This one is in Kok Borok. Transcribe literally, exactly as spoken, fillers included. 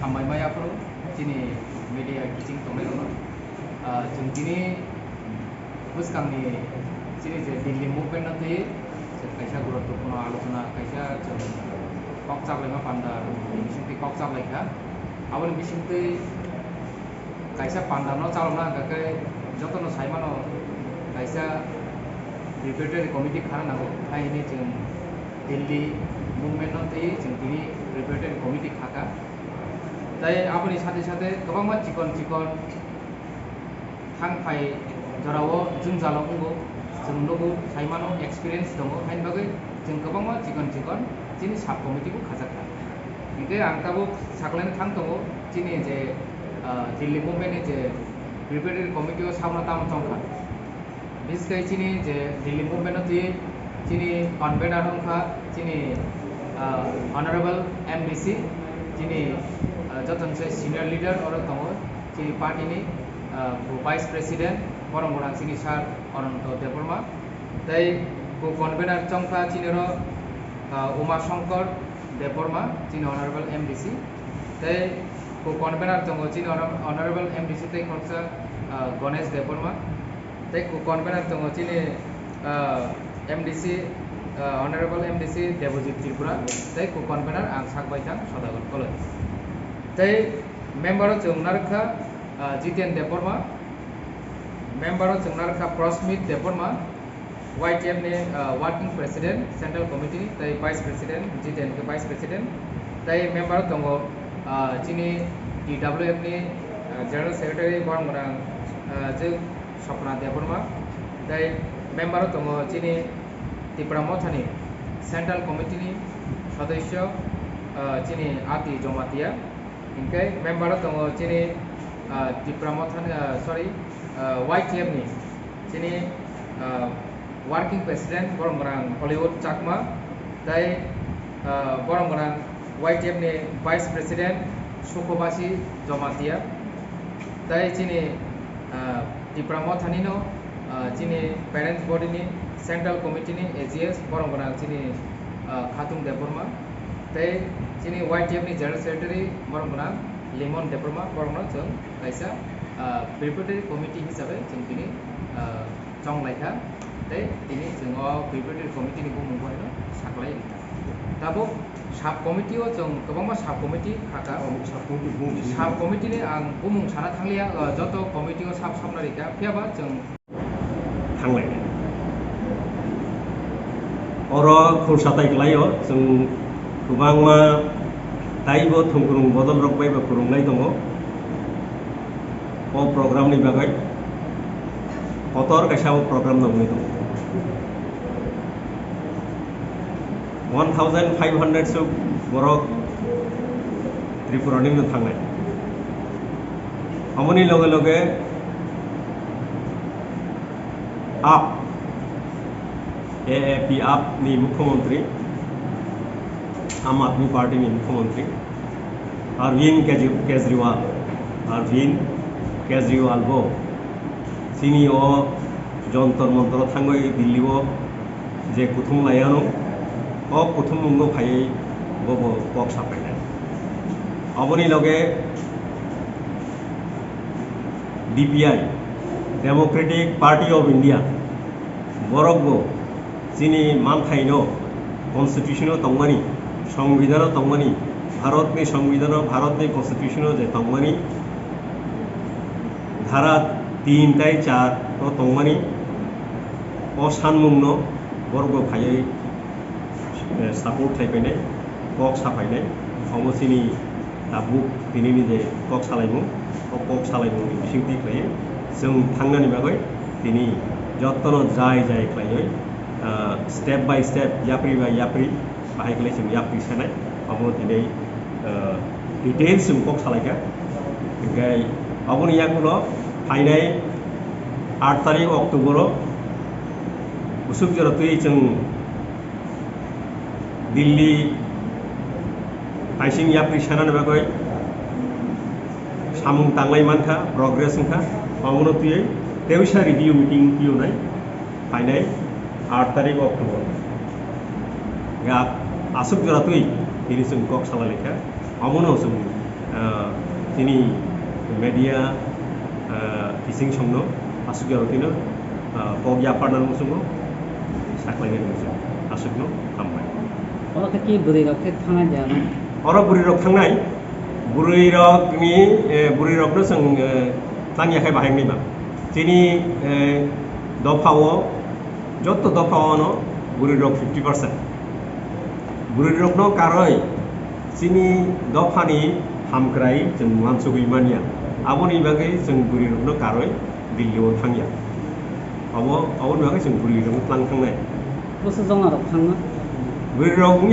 Hambai maya phuru chini media kiching tongnai rokno. Ah, chwng tini bwskangni chini je Delhi movement no twi kaisa guruttwpurno alochona, kaisa chwng kok chaklaima panda ni bisingtwi kok chaklaikha. Aboni bisingtwi kaisa panda no chalokna hwnkha khe jotono sai mano kaisa preparatory committee khana nango, hai hwnwi chwng Delhi movement no twi chwng tini preparatory committee khakha. Tei aboni sate sate kwbangma chikon chikon thang phai jorao jwngjalo wngo, chwng nugo, sai mano, experience tongo, haini bagwi chwng kwbangma chikon chikon chini sub committee bo khajakha. Hinkhe ang tabuk saklaina thang tongo, chini je, ah, Delhi movement ni je preparatory committee o sabno tamo chongkha. Biskhe chini je Delhi movement o twi chini convener wngkha chini, ah, Honorable M D C, chini, ah, jotono se senior leader oro tongo chini party ni, ah, bo vice president, borok wngkha chini sir Ananto Debbarma, tei bo convener chongkha chini oro, ah, Uma Shankar Debbarma, chini Honorable M D C, tei bo convener tongo chini Honor-, Honorable M D C tei khoroksa, ah, Ganesh Debbarma. Tei co-convener tongo chini, ah, M D C, ah, Honorable M D C Debojit Tripura, tei co-convener ang sak bai thang Sodagon Koloi. Tei member o chwng narwkha, ah, Jiten Debbarma, member o chwng narwkha Prosmit Debbarma, Y T F ni, ah, working president central committee ni, tei vice president, Jiten khe vice president, tei member o tongo, ah, chini T W F ni, ah, general secretary borok rang, ah, je Sopna Debbarma, tei member o tongo chini Tipra Mothani Central Committee ni sodosyo, ah, chini Ati Jomatia, hinkhe member o tongo chini, ah, Tipra Mothani, ah, sorry, ah, Y T F ni chini, ah, working president borok rang Hollywood Chakma, tei, ah, borok rang Y T F ni vice president Sukhobasi Jomatia, tei chini, ah, Tipra Mothani no, ah, chini parents body ni central committee ni A G S borok rang chini, ah, Khatung Debbarma, tei chini Y T F ni general secretary borok rang Limon Debbarma, borok no chwng kaisa, ah, preparatory committee hisabe chwng tini, ah, chonglaikha, tei tini chwng o preparatory committee ni bumung boino saklai rikha. Tabuk sub committee o chwng kwbangma sub committee khakha. Sub committee bumung sini sub committee ni ang bumung sana thangliya, uh, joto committee o sub samna rikha, phiyaba chwng thanglai. Oro khungsa tai kwlaio, chwng kwbangma taibo thwngkwrwng bodol rok bai bo kwrwngnai tongo. O program ni bagwi kotor kaisa o program nangwi tongo. One thousand five hundred suk borok Tripura ni no thangnai. Amoni loge loge A A P, A A P A P ni mukhyamantri, Aam Aadmi Party ni mukhyamantri Arvind Kejri-, Kejriwal, Arvind Kejriwal bo chini o Jantar Mantar o thangwi Delhi o je kuthum laiano, o kuthumung no phaiwi bo bo kok sapainai. Aboni loge D P I, Democratic Party of India, borok bo chini manthaino constitution o tongmani, songbidhano tongmani, Bharatni songbidhano, Bharatni constitution o je tongmani, dhara tin tai char o tongmani, o sanmungno borok bo phaiwi eh, support khai painai, kok sa painai, omo chini tabuk tinini je kok salaimung, o kok salaimungni bisingtwi khlaiwi chwng thangnani bagwi tini jotono jai jai khlaiwi, ah, step by step, yapri by yapri, bahai khlai chwng yapri sanai, omo tini, ah, details chwng kok salaikha. Hinkhe oboni yagulo phainai aat tarik October o bwswk jora twi chwng Delhi taising yapri sanani bagwi samung tanglai mankha, progress wngkha, omono twiwi tewisa review meeting tiyonai phainai aat tarik October. Ga aswk jora twi tini chwng kok salai laikha, omono chwng Ah, chini media, ah, kising songno aswk ya tino, ah, kok ya partner muchungo saklainani muchung aswkno hambai. Oro khe ki bwrwi rok khe thangnai de ano? Oro bwrwi rok thangnai, bwrwi rok ni, eh, bwrwi rok no chwng, eh, tang ya khai bahai wngwi ba. Chini, eh, dopha o, jotto dopha o no bwrwi rok fifty percent. Bwrwi rok no karwi chini dopha ni hamkrai chwng uansugwi manya. Aboni bagwi chwng bwrwi rok no karwi Delhi o thangya. Abo, aboni bagwi chwng bwrwi rok no tlang thangnai. Bwswk jona rok thangna? Bwrwi rok wngya